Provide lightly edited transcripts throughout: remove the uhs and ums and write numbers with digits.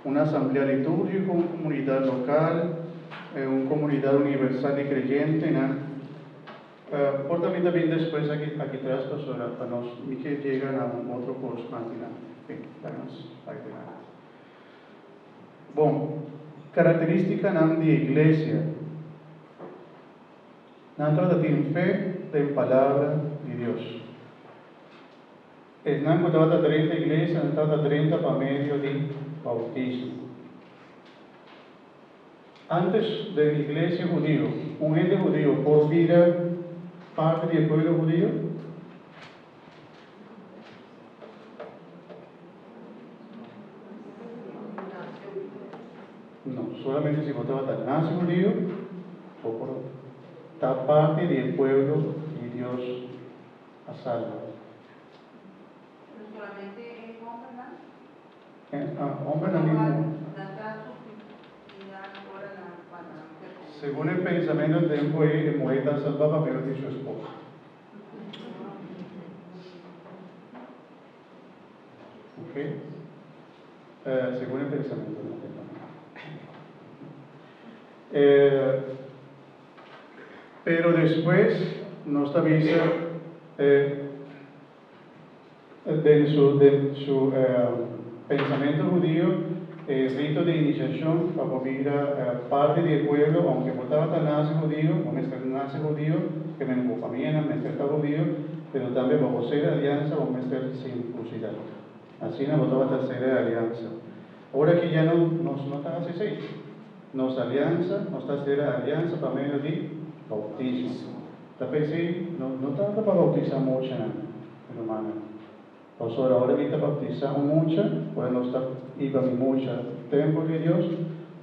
Un asamblea litúrgiko, un komunidat lokal, un komunidat universal di kreyentenan. Por ta mi ta bin despues aki aki tras pasobra pa nos mi ke yega na un otro kos mas dilanti. Bien, laga nos bai dilanti. Bon, karakterístikanan di e iglesia. Nan tabata tin fe den Palabra di Dios. Esnan ku tabata drenta iglesia nan tabata drenta pa medio di boutismo. Antes den iglesia hudiu, un hende hudiu por bira parti di e pueblo hudiu? No, solamente si bo tabata nace hudiu, bo por ta parti di e pueblo di Dios a salba. Pero solamente e hombernan? Hombernan di muher. Segun e pensamentu di tempu ei, e muher ta salba pa medio di su esposo. Ok? Segun e pensamentu di tempu ei. Pero despues nos ta bisa den su den su pensamentu hudio e rito di iniciacion pa bo bira parti di e pueblo, aunke bo tabata nace hudio, bo mester nace hudio, ke men bo famianan mester ta hudio, pero tambe pa bo sera aliansa bo mester circuncida. Asina bo tabata sera e aliansa. Ora aki ya no nos no ta haci esey. Nos aliansa, nos ta sera aliansa pa medio di bautismo. Ta p'esei no no tarda pa bautisá muchanan, mi rumannan. Pasobra ora mi ta bautisá un mucha, ora nos ta hiba mi mucha tempel di Dios,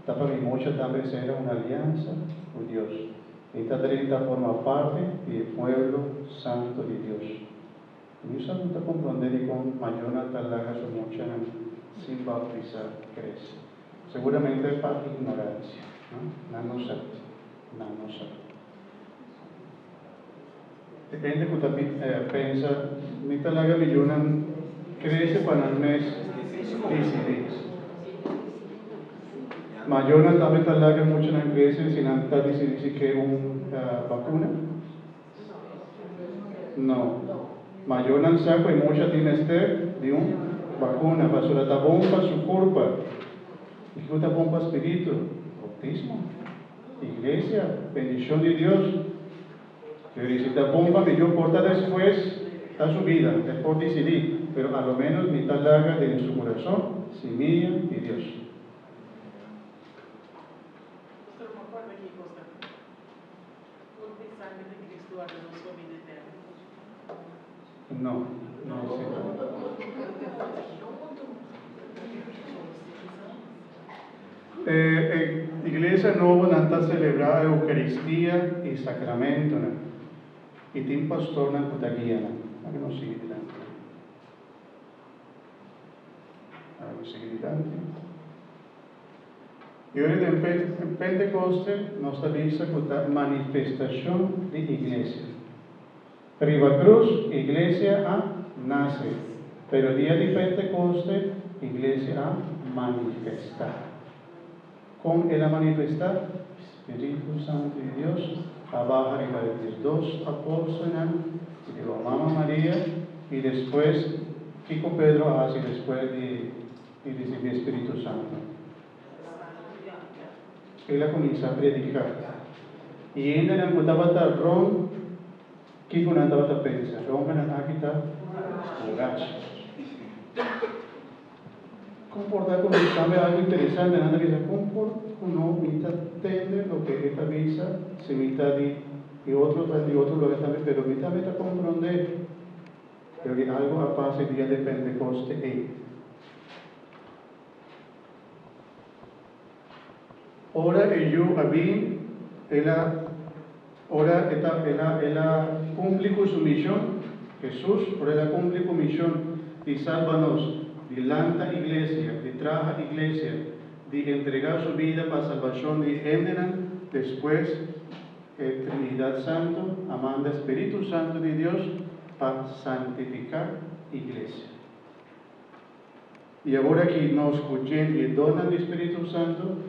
ta pa mi mucha tambe sera un aliansa ku Dios. E ta drenta forma parti di e pueblo santu di Dios. Mi sa no ta komprondé dikon mayornan ta laga su muchanan sin bautisá krese. Seguramente pa ignoransia, no? Nan no sa. Nan no sa. E hende ku ta pensa, Mi ta laga mi yunan krese pa nan mes disidí. Mayornan tambe ta laga muchanan krese si nan ta disidí si ke un bakuna? No. Mayornan sa ku e mucha tin mester di un bakuna pasobra ta bon pa su kurpa. I kiko ta bon pa spiritu? Boutismo. Iglesia, bendishon di Dios. Pero i si ta bon pa mi yo por ta despues ta su bida, e por disidí, pero a lo menos mi ta laga den su kurason simia di Dios. Pastor, bo a corda ki cos ta Por e sangre di Cristo warda nos pa bida eterno? No, no si ta. E iglesia nobo nan ta selebrá Eukaristia i sakramentonan, i tin pastornan ku ta guia nan. Laga nos sigui dilanti. Laga nos sigui dilanti. I ora den Pentekoste nos ta bisa ku ta manifestashon di iglesia. Riba krus iglesia a nase, pero dia di Pentekoste iglesia a manifestá. Kon el a manifestá? Spiritu Santu di Dios a baha riba e diesdos apòstelnan i riba Mama Maria, i despues, kiko Pedro a hasi despues di di risibí e spiritu santu? El a kuminsá prediká. I e hendenan ku tabata rònt, kiko nan tabata pensa? E hòmbernan aki ta burachi. Kon por ta ku mi tambe algu interesante? Nan ta bisa, Kon por ku no mi ta tende loke e ta bisa si mi ta di e otro ta di otro lugar tambe, pero mi tambe ta komprondé. Pero di algu a pasa e dia di Pentekoste ei. Ora e yu a bin, el a ora e ta el a el a kumpli ku su mishon, Hesus, ora el a kumpli ku mishon di salba nos, di lanta iglesia, di traha iglesia, di entregá su bida pa salbashon di hendenan, despues e Trinidat Santu a manda Spiritu Santu di Dios pa santifiká iglesia. I awor aki nos ku jen di e donnan di Spiritu Santu,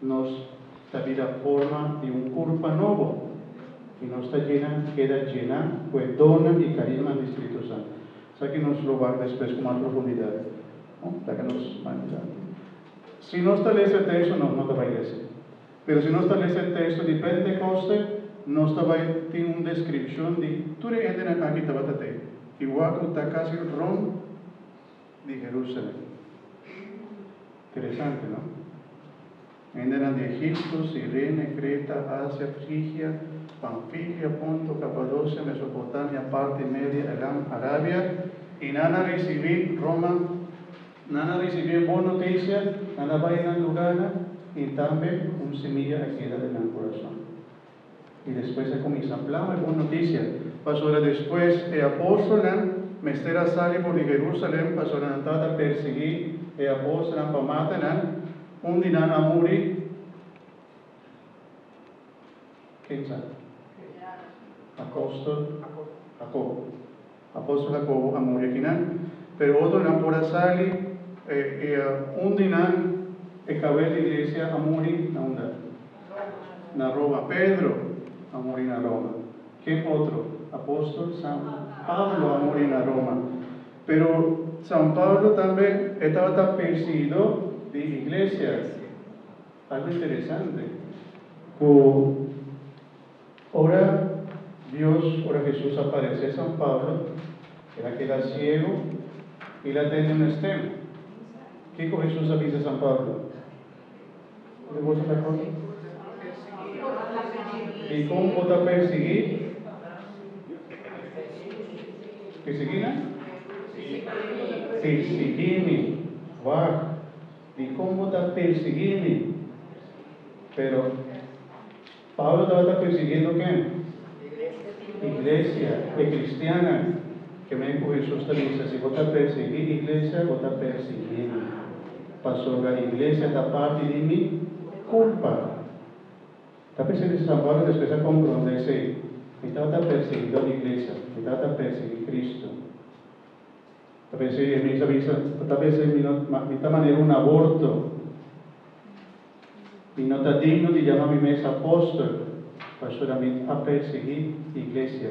nos ta bira forma di un kurpa nobo, i nos ta jena, keda jená ku e donnan i karismanan di Spiritu Santu. Esaki nos lo wak despues ku mas profundidat. No? Laga nos bai dilanti. Si nos ta lesa e teksto, nos no ta bai lesa. Pero si nos ta lesa e teksto di Pentekoste, nos ta bai tin un deskripshon di tur e hendenan aki tabata te, i wak ku ta kasi rònt di Jerusalem. Interesante, no? Hendenan di Egipto, Sirene, Kreta, Asia, Frigia, Panfilia, Ponto, Kapadosia, Mesopotamia, Parti, Media, Elam, Arabia, i nan a risibí Roma, nan a risibí e bon notisia, nan a bai nan lugánan, i tambe un simia a keda den nan kurason. I despues a kuminsá plama e bon notisia. Pasobra despues e apóstolnan mester a sali for di Herúsalèm pasobra nan tabata persiguí e apóstolnan pa mata nan. Un di nan a muri. Ken sa? Apóstol Jakobo. Apóstol Jakobo a muri akinan. Pero otronan por a sali. Un di nan, e kabes di iglesia, a muri na unda? Na Roma. Pedro a muri na Roma. Ken otro? Apóstol San Pablo a muri na Roma. Pero San Pablo tambe e tabata persiguidó di iglesia. Algo interesante ku ora Dios, ora Hesus aparesé San Pablo, el a keda siego i el a tende un stem. Kiko Hesus a bisa San Pablo? Di boso ta kòrda? Dikon bo ta persiguí? Persiguí nan? Persiguí mi. Wak, dikon bo ta persiguí mi? Pero Pablo tabata persiguiendo ken? Iglesia, e kristiannan. Ke men ku Hesus ta bisa, si bo ta persiguí iglesia, bo ta persiguí mi, pasobra iglesia ta parti di mi kulpa. Ta p'esei di San Pablo despues a komprondé esei, Mi tabata persiguidó di iglesia, mi tabata persiguí Kristu. Ta p'esei mi ta bisa, ta p'esei mi no, mi ta manera un aborto. Mi no ta digno di yama mi mes apòstel, pasobra mi a persiguí iglesia.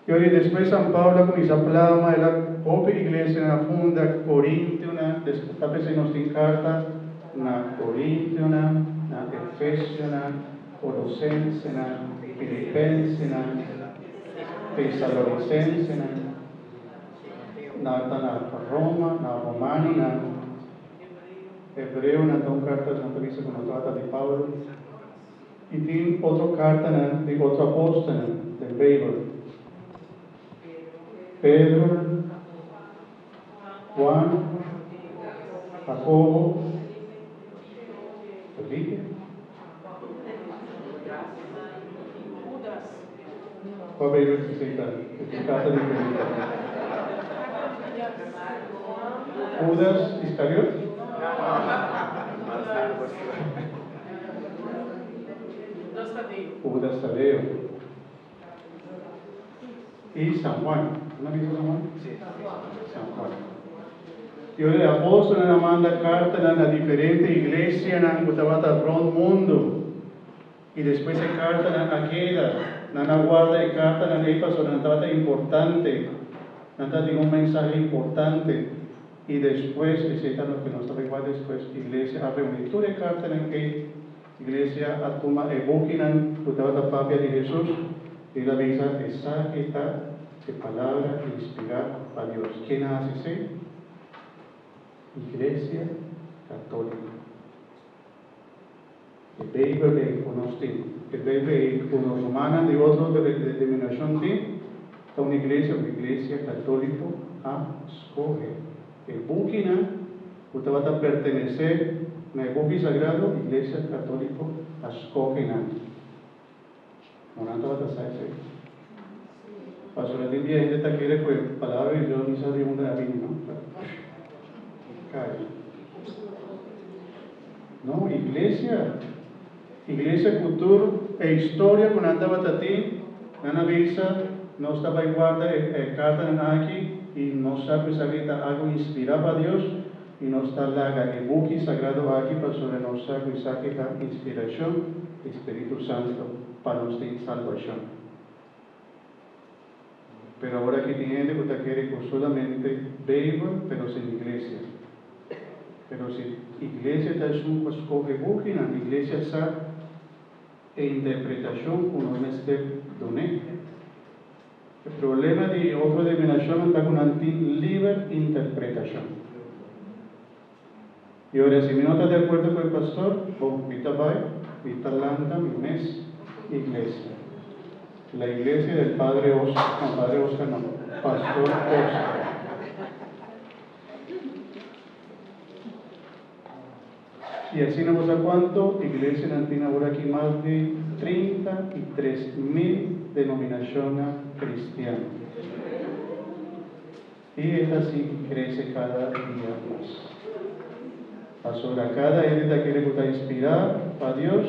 I ora despues San Pablo a kuminsá plama, el a hopi iglesianan a funda, Korintionan, ta p'esei nos tin karta na Korintionan, na Efesionan, Kolosensenan, Filipensenan, Tesalonisensenan, na ta na Roma, na Romanonan, Hebreonan ta un karta nan ta bisa ku no trata di Pablo. I tin otro kartanan di otro apòstelnan den Beibel, Pedro, Juan, Jakobo, Felipe? Kua Beibel ku esei ta? E tin karta di Felipe. Hudas Iskariot? Judas Tadeo i San Juan. Nan a bisa San Juan? San Juan. I ora e apóstolnan a manda kartanan na diferente iglesianan ku tabata rònt mundu. I despues e kartanan a keda. Nan a warda e kartanan ei pasobra nan tabata importante. Nan tabatin un mensahe importante. I despues, esei ta loke nos ta bai wak despues, iglesia a reuní tur e kartanan ei. Iglesia a tuma e bukinan ku tabata papia di Hesus i el a bisa, Esaki ta e palabra inspirá pa Dios. Ken a hasi esei? Iglesia Katóliko. E Beibel ei ku nos tin, e Beibel ei ku nos rumannan di otro denominashon tin, ta un iglesia ku Iglesia Katóliko a skohe. E bukinan ku tabata pertenesé na e buki sagrado, Iglesia Katóliko a skohe nan. No nan tabata sa esei. Pasobra tin bia hende ta kere ku e palabra di Dios ni sa di unda a bini, no? Kai. No, iglesia. Iglesia ku tur e historia ku nan tabata tin, nan a bisa, nos ta bai guarda e kartanan aki i nos sa ku esaki ta algu inspirá pa Dios. I nos ta laga e buki sagrado aki pasobra nos sa ku esaki ta inspirashon di Spiritu Santu pa nos tin salbashon. Pero awor aki tin hende ku ta kere ku solamente Beibel pero sin iglesia. Pero si iglesia ta esun ku a skohe bukinan, iglesia sa e interpretashon ku nos mester dun'é. E problema di e otro denominashonnan ta ku nan tin liber interpretashon. I ora si mi no ta di akuerdo ku e pastor, bon, mi ta bai, mi ta lanta mi mes iglesia. La iglesia del Padre Oscar, no, Padre Oscar no, Pastor Oscar. I asina bo sa kuantu iglesianan tin awor aki, mas di 33.000 denominashonnan kristian. I e ta sigui krese kada dia mas. Pasobra kada hende ta kere ku ta inspirá pa Dios,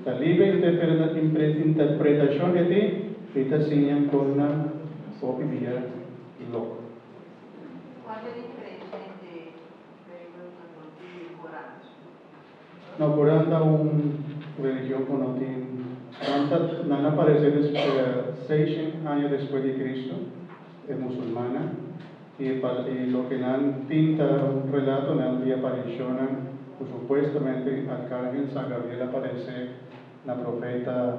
ta libre interpretashon e tin, i ta siña kon nan hopi bia loko. Cual ta e diferencia entre Bijbel Católico y Corán? No, Corán ta un religion cu no tin nan ta nan a parece 600 aña despues di Cristo, e musulmannan, y e y loke nan tin ta un relatonan di aparicionnan cu supuestamente Arcángel San Gabriel a parece na profeta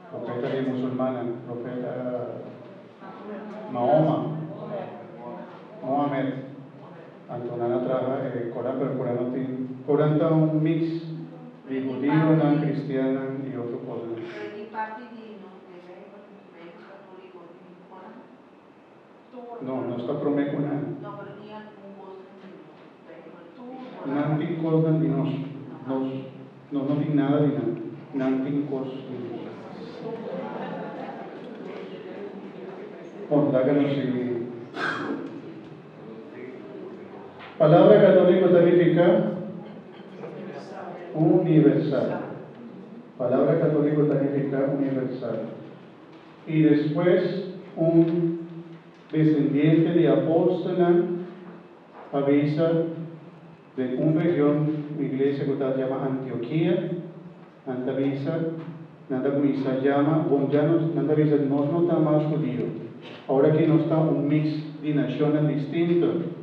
Profeta di musulmannan, profeta Mahoma, Mohamed. Anto nan a traha e Koran, pero Koran no tin, Koran ta un mix di hudionan, cristiannan y otro cosnan. Pero tin parti di nos de Bijbel, Bijbel Católico tin Koran? No, nos ta prome cu nan. No, pero tin algun cosnan di nos Bijbel tin Koran. Nan tin cosnan di nos, nos. Nos no tin nada di nan, nan tin kos di nos. Bon, laga nos sigui. Palabra católico ta nifica universal. Palabra católico ta nifica universal. Y despues un descendiente di apóstolnan a bisa. Den un region, un iglesia ku ta yama Antiokia, nan ta bisa, nan ta kuminsá yama, bon ya nos, nan ta bisa, nos no ta mas hudio. Awor aki nos ta un mix di nashonnan distinto.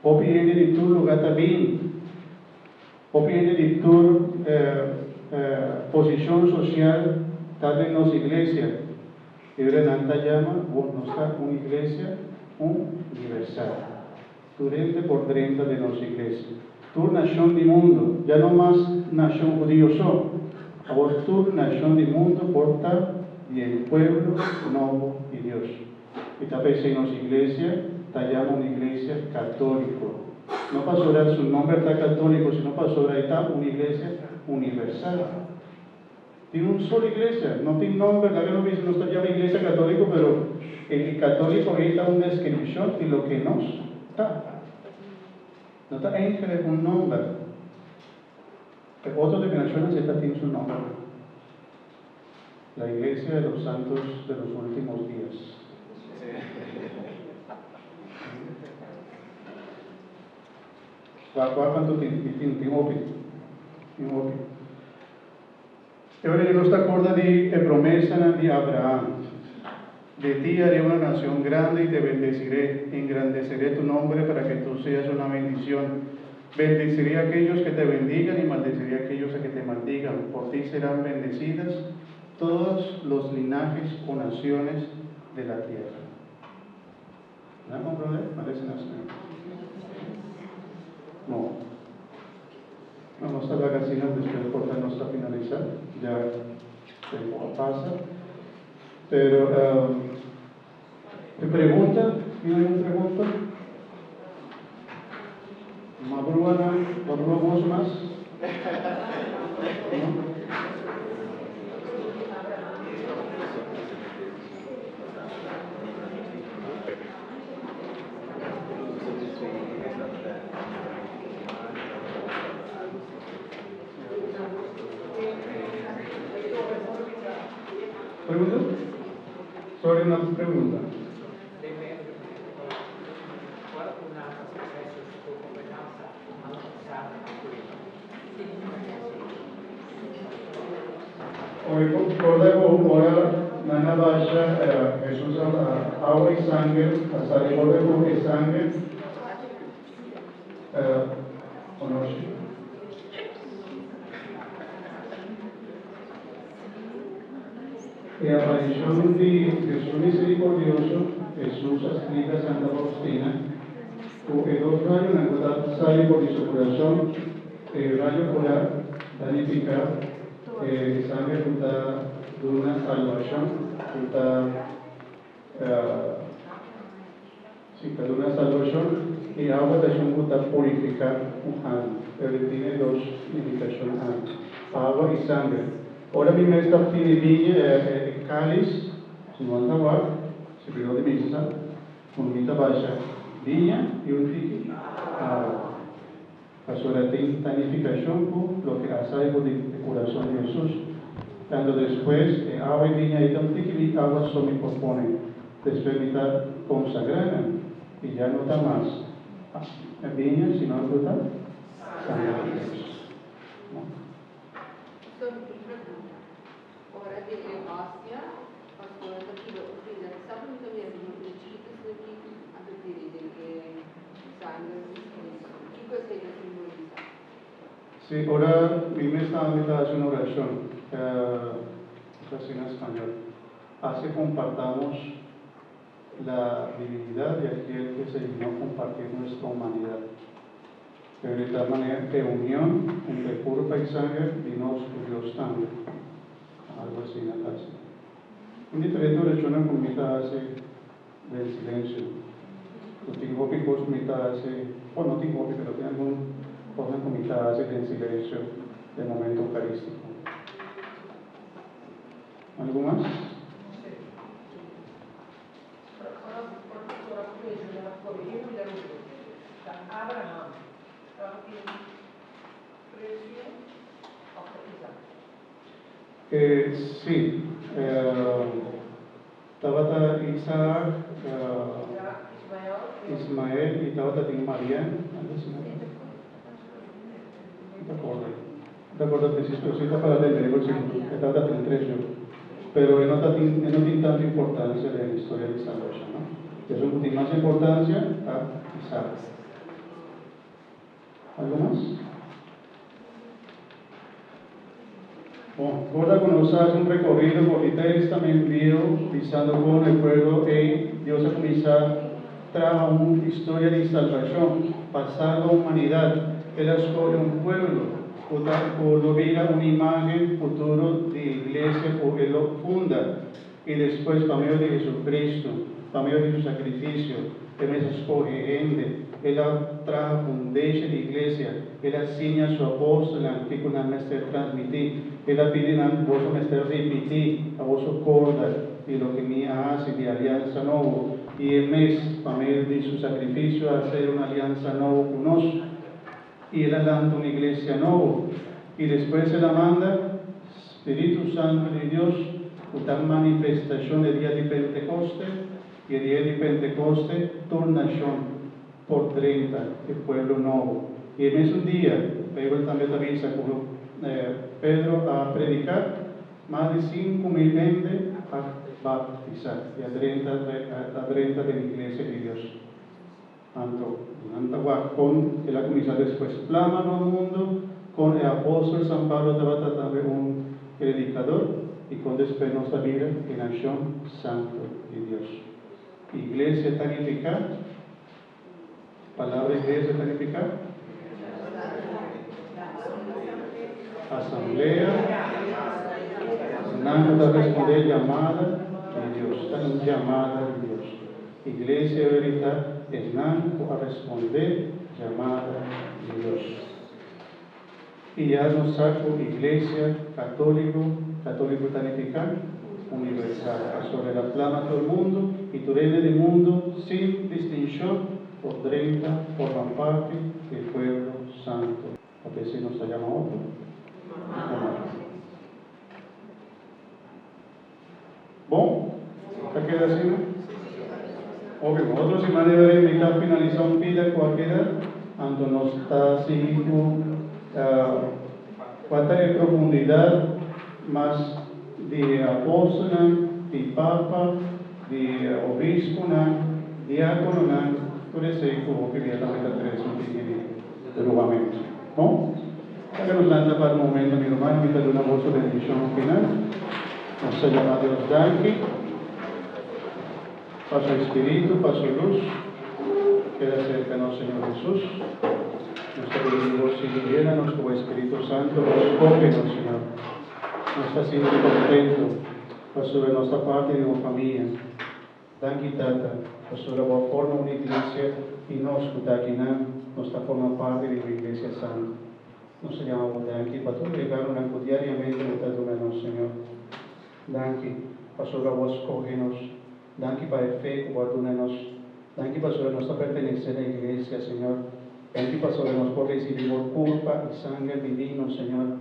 Hopi hende di tur lugá ta bin. Hopi hende di tur posishon sosial ta den nos iglesia. I ora nan ta yama, bon, nos ta un iglesia universal. Tur hende por drenta den nos iglesia. Tur nashon di mundu, ya no mas nashon hudio so, awor tur nashon di mundu por ta di e pueblo nobo di Dios. I ta p'esei nos iglesia ta yama un iglesia katóliko. No pasobra su nomber ta katóliko, sino pasobra e ta un iglesia universal. Tin un solo iglesia, no tin nomber, laga nos bisa nos ta yama iglesia católico pero e católico ei ta un descripcion di loke nos ta. No ta eigenlijk un nomber. E otro denominacionnan si ta tin su nomber. La iglesia de los santos de los últimos días. Wak wak cuanto tin, mi tin, tin hopi, tin hopi. E ora nos ta corda di e promesanan di Abraham, De ti haré una nación grande y te bendeciré, engrandeceré tu nombre para que tú seas una bendición. Bendeciré a aquellos que te bendigan y maldeciré a aquellos a que te maldigan. Por ti serán bendecidas todos los linajes o naciones de la tierra. ¿No comprende? Parece nación. No. Vamos a la asina despues por ta nos ta finalisa, ya tempo a pasa. Pero e pregunta, tin algun pregunta? Mabrua nan, mabrua boso mas? No? Pregunta? Sorry, una pregunta. Corda cu ora nan a basha Jesus awa y sanger a sali corda cu e sanger conoci. E aparicion di Jesus Misericordioso, Jesus a splica Santa Faustina cu e dos rayonan cu ta sali for di su curason, e rayo polar ta nifica e sanger cu ta duna salbacion, cu ta, si, ta duna salbacion, y awa ta esun cu ta purifica un alma. Pero e tin e dos nificacion aki, awa y sanger. Ora mi mes ta pidi biña, e calis, si no ta wak, si primero di misa, un mi ta basha biña y un tiki awa. Pasobra tin tanifikashon ku loke a sali for di e kurason di Hesus. Tantu despues, e awa i biña ei ta un tiki di awa so mi por pone. Despues mi ta konsagrá nan, i ya no ta mas biña, sino ku ta sangre di Hesus. No. Solo un pregunta. Ora di e hostia, pastor ta kibra un pida di sabi mi ta mira di un chikitu asina aki, anto tiri den e sanger di Cristo. Kiko esei ta simbolisa? Si, ora mi mes tambe ta hasi un orashon, ta hasi na spañol, Hace compartamos la divinidad de aquel que se dignó compartir nuestra humanidad. Pero di tal manera e union entre curpa y sanger di nos cu Dios tambe. Algo asina ta haci. Un diferente oracionnan cu mi ta haci den silencio. Cu tin hopi cos cu mi ta haci, o no tin hopi pero tin algun cosnan cu mi ta haci den silencio den momento eucaristico. Algo mas? Sí, tabata Isaac, Ismael y tabata tin Marian, algo asina. No ta acorda. No ta acorda precies, pero si ta para den Bijbel si e tabata tin tres yu. Pero e no ta tin, e no tin tanto importancia den historia di salbacion, no. Esun cu tin mas importancia ta Isaac. Algo mas? Bon, corda cu nos a haci un recorrido por di Testament Bieu bisando con e pueblo ey Dios a cuminsa traha un historia di salbacion pa salba humanidad. El a scoge un pueblo cu ta cu lo bira un imagen futuro di iglesia cu e lo funda y despues pa medio di Jesucristo, pa medio di su sacrificio, e mes a scoge hende. El a traha fundeshi di iglesia. El a siña su apóstelnan kiko nan mester transmití. El a pidi nan, Boso mester ripití pa boso korda di loke mi a hasi di aliansa nobo. I e mes, pa medio di su sakrifisio, a hasi un aliansa nobo ku nos. I el a lanta un iglesia nobo. I despues el a manda Spiritu Santu di Dios, ku ta manifestashon e dia di Pentekoste, i e dia di Pentekoste tur nashon por drenta e pueblo nobo. I e mesun dia, Beibel tambe ta bisa ku Pedro a prediká, mas di 5000 hende a baptisá i a drenta a drenta den iglesia di Dios. Anto, nan ta wak kon el a kuminsá despues plama rònt mundu, kon e apòstel San Pablo tabata tambe un predikador i kon despues nos ta bira e nashon santu di Dios. Iglesia ta nifiká? Palabra iglesia ta nifiká? Asamblea. Nan ku ta respondé yamada di Dios. Ta un yamada di Dios. Iglesia ahorita esnan ku a respondé yamada di Dios. I ya nos sa ku Iglesia Katóliko, katóliko ta nifiká universal, pasobra el a plama tur mundu i tur hende di mundu sin distinshon por drenta forma parti di e pueblo santu. Ta p'esei nos ta yama otro ruman. Bon, ta keda asina? Oke, bon. Otro siman e ora mi ta finalisá un pida ku a keda, anto nos ta sigui ku kua ta e profundidat mas. Di apòstelnan, di papa, di obispunan, diákononan, tur esei ku hopi bia tambe ta trese un tiki di drugamentu. Bon, laga nos lanta pa un momento, mi ruman, mi ta duna boso bendishon final. Nos ta yama Dios danki pa su Espíritu, pa su lus. Keda serka nos, Señor Hesus. Nos ta pidi bo sigui yena nos ku bo Espíritu Santo, bo skohe nos, Señor. Nos ta sinti contento pasobra nos ta parti di un famia. Danki Tata pasobra bo a forma un iglesia y nos cu ta akinan nos ta forma parti di bo iglesia santo. Nos ta yama bo danki pa tur regalonan cu diariamente bo ta duna nos, Señor. Danki pasobra bo a scoge nos. Danki pa e fe cu bo a duna nos. Danki pasobra nos ta pertenece na iglesia, Señor. Danki pasobra nos por ricibi bo curpa y sanger divino, Señor.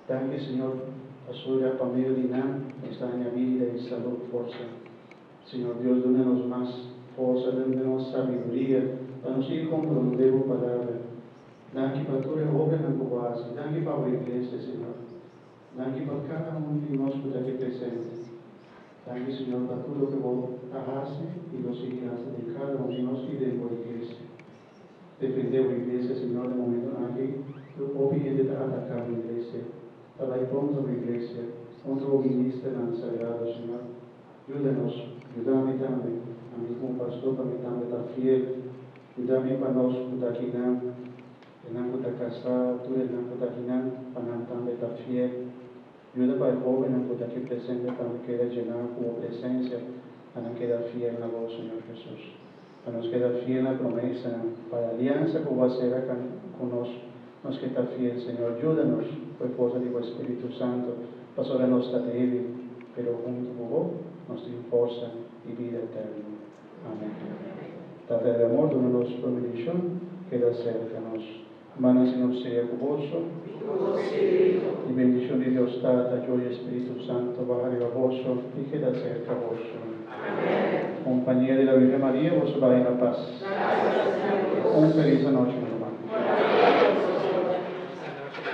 Danki Señor pasobra pa medio di nan nos ta haña bida i salud, forsa. Señor Dios duna nos mas forsa, duna nos sabiduria pa nos sigui komprondé bo palabra. Danki pa tur e obranan ku bo hasi. Danki pa bo iglesia Señor. Danki pa kada un di nos ku ta aki presente. Danki Señor pa tur loke bo a hasi i lo sigui hasi den kada un di nos i den bo iglesia. Defendé bo iglesia, Señor, den momentonan aki tur hopi hende ta ataká bo iglesia, ta bai kontra bo iglesia, kontra bo ministernan sagrado, Señor. Yuda nos, yuda mi tambe, ami komo pastor pa mi tambe ta fiel, yuda mi pa nos ku ta akinan, esnan ku ta kasá, tur esnan ku ta akinan, pa nan tambe ta fiel. Yuda pa e hóbennan ku ta aki presente tambe keda llená ku bo presensia, pa nan keda fiel na bo, Señor Hesus. Pa nos keda fiel na promesanan, pa e aliansa ku bo a sera ku nos, nos ke ta fiel. Señor, yuda nos ku e forsa di bo Spiritu Santu, pasobra nos ta débil, pero huntu ku bo nos tin forsa i bida eterno. Amen. Tata di amor, duna nos bo bendishon, keda serka nos. Mana Señor sea ku boso. I bendishon di Dios Tata, Yu i Spiritu Santo baha riba boso i keda serka boso. Compañia di la Virgen Maria boso bai na pas. Un felis anochi.